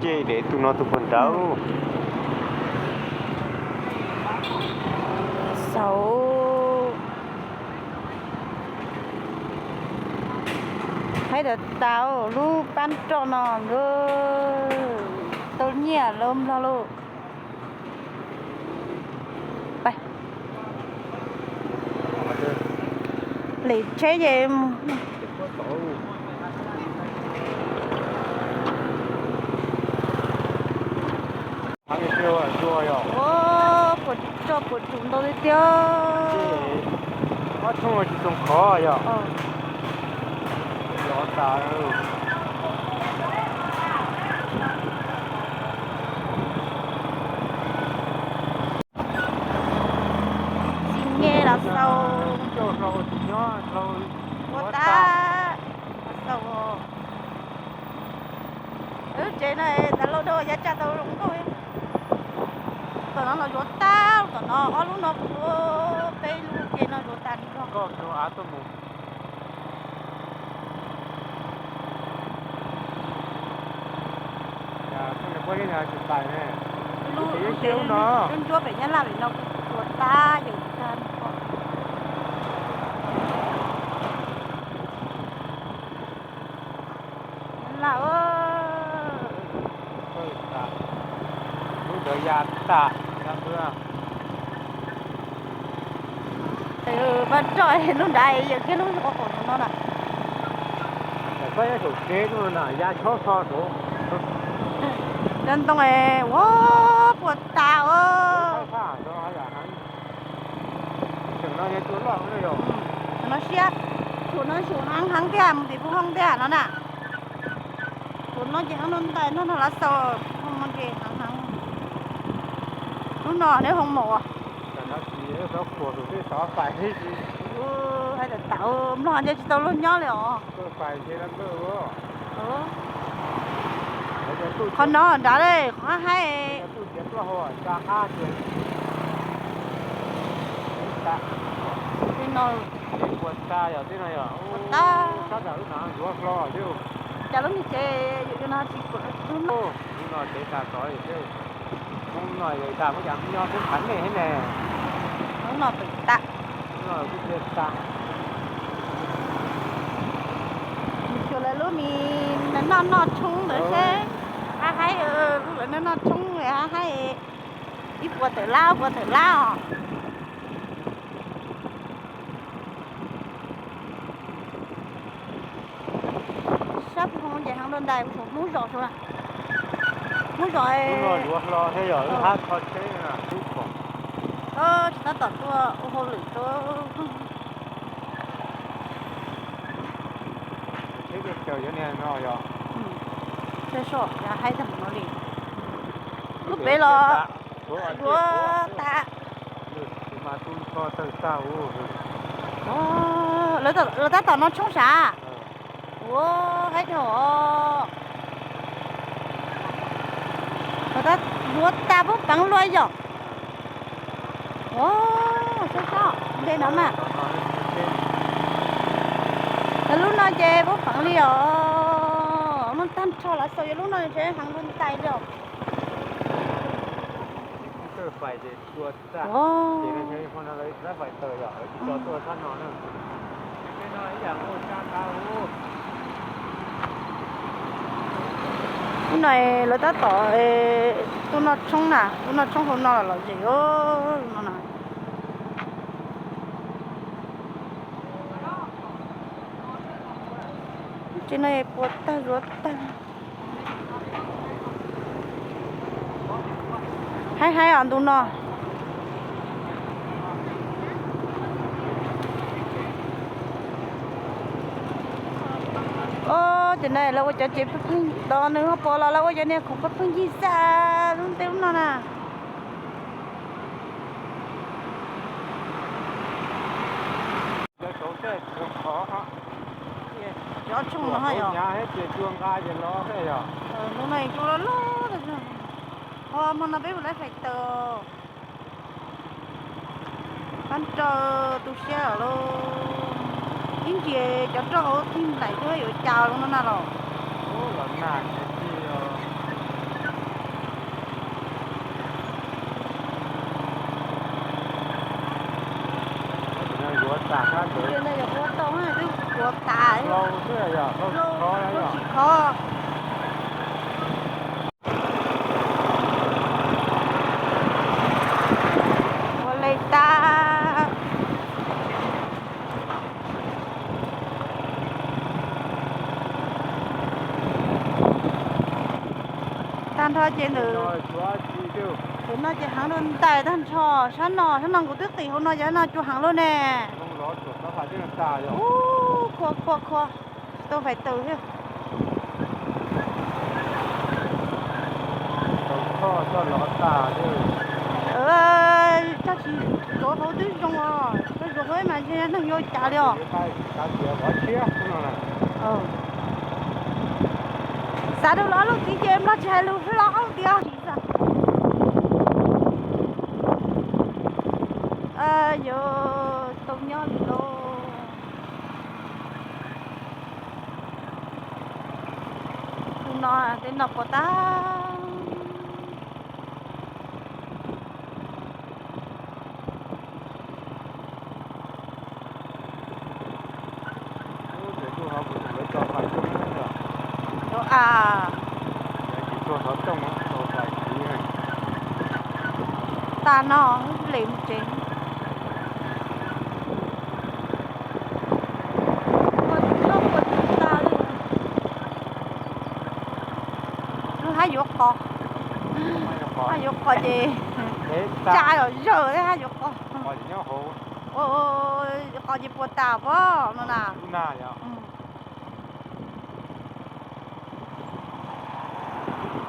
Ces de tus no tus puag nrad. Xaus. Haib tas tas lub pab roj no, tau nyiaj lawm nplog lauj. Lem tsheb ces puas tsuaj puas tsum ntau tiag tiag. Ob txhooj tsis txoos khov yog. Lov tas. Tsis nyiam los xaus. Ua tas los xaus. Lub tsev no tas lauj, rau yav tsam tau zoo nkauj. Tom no los zuav tag, tom no ob lub no kuj, peb lub ke no zuav tag nrho. Lub ntsuab pem Nyab Laj pem no kuj zuav tag, yawm tag nrho. Nyab Laj, lub ntawd ya tas. Pab roj lub nrad yawm kiag lub qhov qaum no na. Cov ntoo ua puas tas os. Tseem no siab, tshuav no tshuav heev heev tiag mus tim pub hoob tiag no na. Tshuav no ces heev no ntais no no lav xaus, pub hoob no ces heev heev. Lub no neb hoob maum. Hais tam tas nplog nce tsis tau luag nyob li os. Qhov no nrad li qhov haib. Ua tas. Cas lub niag tsev yus no tsis pom lub no. Lub no tsev tas tod, Hmoob no tas muab cov nyob pub qhav nej thiab ne. Lub no pem tas. Xyov lawv lub me noj noj tshoob ntawd seb, haib haib, lub lawv noj noj tshoob haib haib, ib puas tawm lab, ob puas tawm lab os. Sab pug hoo ces heev dua ntais, kuv tsuas Hmoob zos xwb na. Hmoob zos. Tsis tab tom tuaj ua hauj lwm rau. Sab soj haib tag npaum no li. Lub pem los yuav tag. Lawv tab tom noj tshoob sav. Ua haib dhau. Yuav tag pub peev luaj yom. Ua, sab soj nte no mas. Lawv lub no ces pub peev li os. Muaj tag nrho lav xaus, yog lub no ces heev dua ntais li os. Lub no lawv tab tom tuaj noj tshoob na, tuaj noj tshoob hauv no los zem no na. Tsev no puas tag zuav tag. Haib haib os ntu no. Os, cov no lawv ua cov tsev pheej pheej, nws ho pom los lawv ua cov niag khoom pheej pheej yig xab lub ntej lub no na. Cov tshooj no yog, nub no cua loj loj, ho hmo no peb mus lawv fais taws. Qab nrau tu siab lawm lauj. Ib ntsis cov roj hauv tig nplaim xwb yuav cas zoo no na los. Los nag, ib Tus no yog ua tau, twb ua tas, tsis khov. Ua li tas. Tag nrho ces ntawm, ntawm no ces heev dua ntais tag nrho. Sab no, sab no kuv twb qis hauv no ces no cua heev luaj ne. Ub, khua khua khua, tsis tau fais taws thiab. Coj tsis tuav hauv twb zoo os, tau zoo mas ntshe neeg yuav cas li os. Xav rau lawv ob lub txiv ces Nplog tsis hais lus hlob tiag. Yuav tau nyob li lauj. Tus no tej no puas tas. Tag no, lem mus tsev. Lub hab yuav qos, hab yuav qos ces tsa los zawg hab yuav qos. Ua qos ces puas tas pob no na.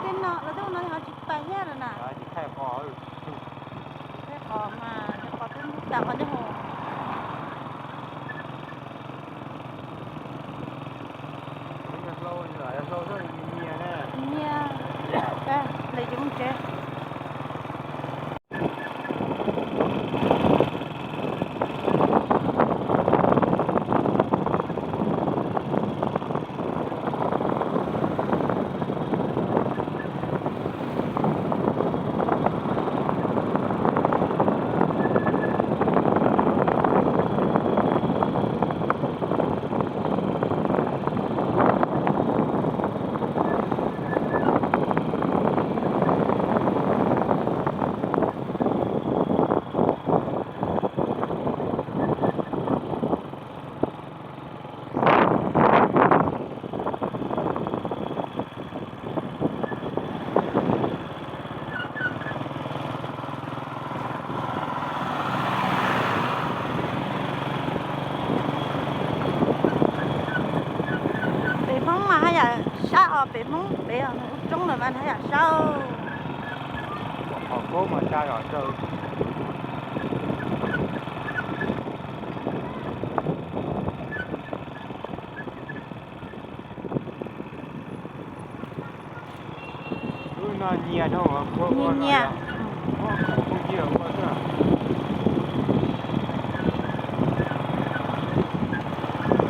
Tej no los tej no ho tsis pais thiab no na. Thaij qos mas, thaij qos twb tas qos nyob hauv. Nyias, lawv ces mus tsev. Pem Hmoob mas haj yam sab os, pem Hmoob pem ub roob lawm mas haj yam sab. Qhov koob mas sab zog. Nyias, nyias.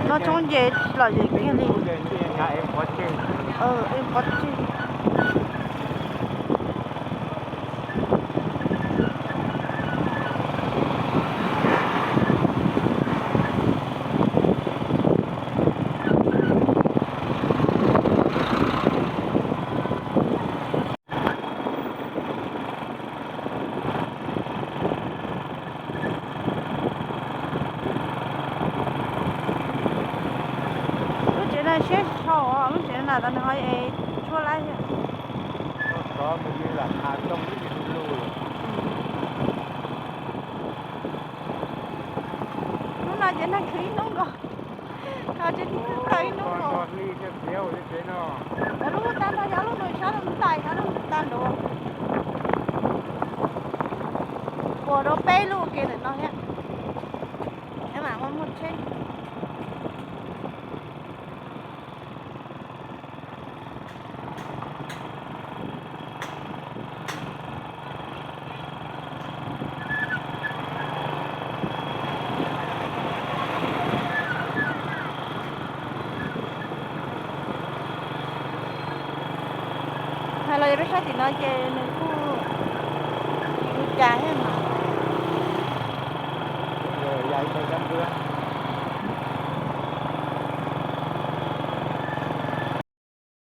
Noj tshoob nce lom zem kiag li. Pov tseg. Lub tsev no siab tshau, lub tsev no tas nws ho es tshuab laib thiab. Hnub no ces nag khwv ib hnub nkaus, ho tsev tsis txawj tau ib hnub nkaus. Lub tag nrho yog lub no sab lub ntais, sab lub tag nrho. Puas rau peb lub ua ke ntawm no thiab. Peb mam muaj muaj tsheb. Hais los peb saib tim no ces nws kuj tsis ua cas thiab mas.